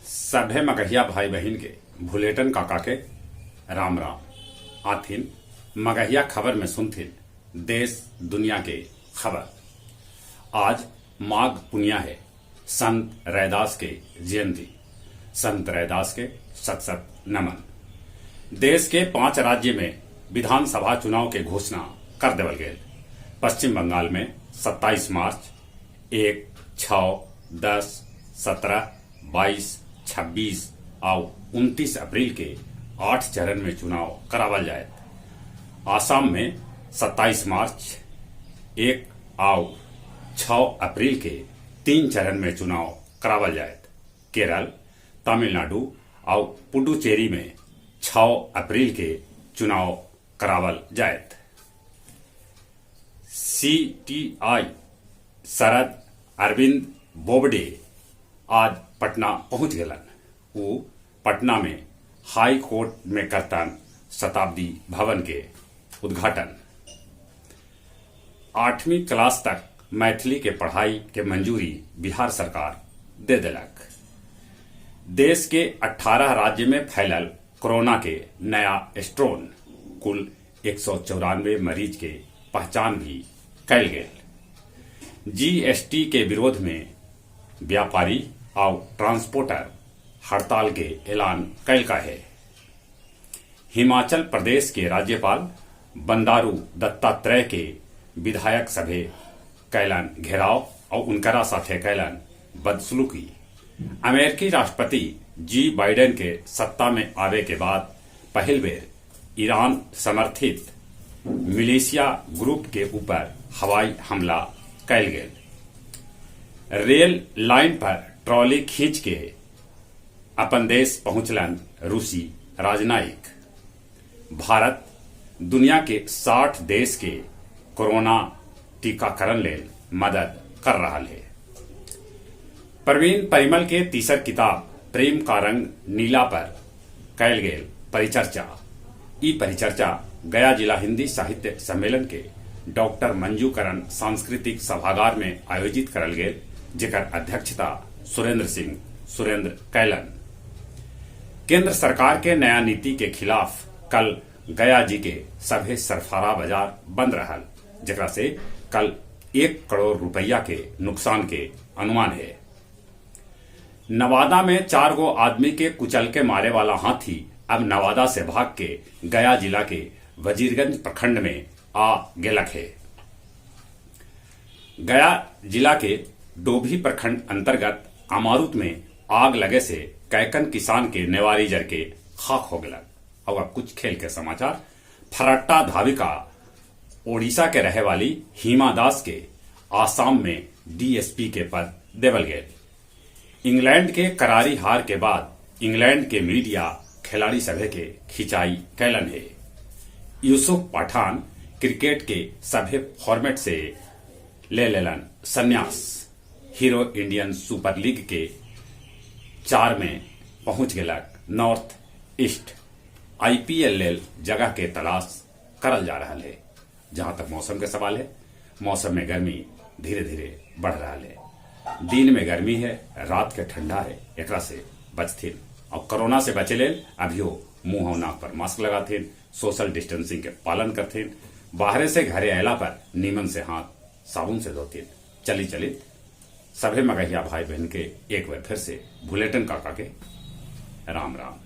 सभे मगहिया भाई बहिन के भुलेटन काका के राम राम। आथिन मगहिया खबर में सुनथिन देश दुनिया के खबर। आज माघ पुनिया है, संत रैदास के जयंती। संत रैदास के शत शत नमन। देश के 5 राज्य में विधानसभा चुनाव के घोषणा कर देवल गेल। पश्चिम बंगाल में 27 मार्च 1, 6, 10, 17, 22, 26 आउ 29 अप्रैल के 8 चरण में चुनाव करावल जायत। आसाम में 27 मार्च 1 आउ 6 अप्रैल के 3 चरण में चुनाव करावल जायत। केरल, तमिलनाडु आउ पुडुचेरी में 6 अप्रैल के चुनाव करावल जायत। सीटीआई शरद अरविंद बोबडे आज पटना पहुंच गेलन। ऊ पटना में हाई कोर्ट में करतन शताब्दी भवन के उद्घाटन। 8वीं क्लास तक मैथिली के पढ़ाई के मंजूरी बिहार सरकार दे देलक। देश के 18 राज्य में फैलल कोरोना के नया स्ट्रेन, कुल 194 मरीज के पहचान भी कैल गेल। जीएसटी के विरोध में व्यापारी आउ ट्रांसपोर्टर हड़ताल के ऐलान कैलका है। हिमाचल प्रदेश के राज्यपाल बंदारू दत्तात्रेय के विधायक सभे कैलन घेराव और उनकरा साथे कैलन बदसलूकी। अमेरिकी राष्ट्रपति जी बाइडेन के सत्ता में आवे के बाद पहल बेर ईरान समर्थित मिलिशिया ग्रुप के ऊपर हवाई हमला कैल गेल। रेल लाइन पर ट्रॉली खींच के अपन देश पहुंचलन रूसी राजनयिक। भारत दुनिया के 60 देश के कोरोना टीकाकरण लेल मदद कर रहा है। प्रवीण परिमल के तीसर किताब प्रेम का रंग नीला पर कैल गेल परिचर्चा। ई परिचर्चा गया जिला हिंदी साहित्य सम्मेलन के डॉक्टर मंजूकरण सांस्कृतिक सभागार में आयोजित करल गेल, जेकर अध्यक्षता सुरेंद्र सिंह सुरेंद्र कैलन। केंद्र सरकार के नया नीति के खिलाफ कल गया जी के सभे सरफारा बाजार बंद रहल, जेकरा से कल 1 करोड़ रुपया के नुकसान के अनुमान है। नवादा में 4 गो आदमी के कुचल के मारे वाला हाथी अब नवादा से भाग के गया जिला के वजीरगंज प्रखंड में आ गेलक है। गया जिला के डोभी प्रखंड अंतर्गत अमारुत में आग लगे से कैकन किसान के नेवारी जर के खाक हो गलक। और अब कुछ खेल के समाचार। फरट्टा धाविका ओडिशा के रहे वाली हिमा दास के आसाम में डीएसपी के पद देवल गए। इंग्लैंड के करारी हार के बाद इंग्लैंड के मीडिया खिलाड़ी सभे के खिंचाई कैलन है। यूसुफ पठान क्रिकेट के सभे फॉर्मेट से ले लेलन संन्यास। हीरो इंडियन सुपर लीग के 4 में पहुंच गेलक नॉर्थ ईस्ट। आईपीएल लेल जगह के तलाश करल जा रहा है। जहां तक मौसम के सवाल है, मौसम में गर्मी धीरे धीरे बढ़ रहा है। दिन में गर्मी है, रात के ठंडा है, एकरा से बचथिन और कोरोना से बचे लेल अभियो मुंह और नाक पर मास्क लगाथिन, सोशल डिस्टेंसिंग के पालन करथिन, बाहरे से घरे अयला पर नीमन से हाथ साबुन से धोथिन। चली चली सभे मगहिया भाई बहन के एक बार फिर से भुलेटन काका के राम राम।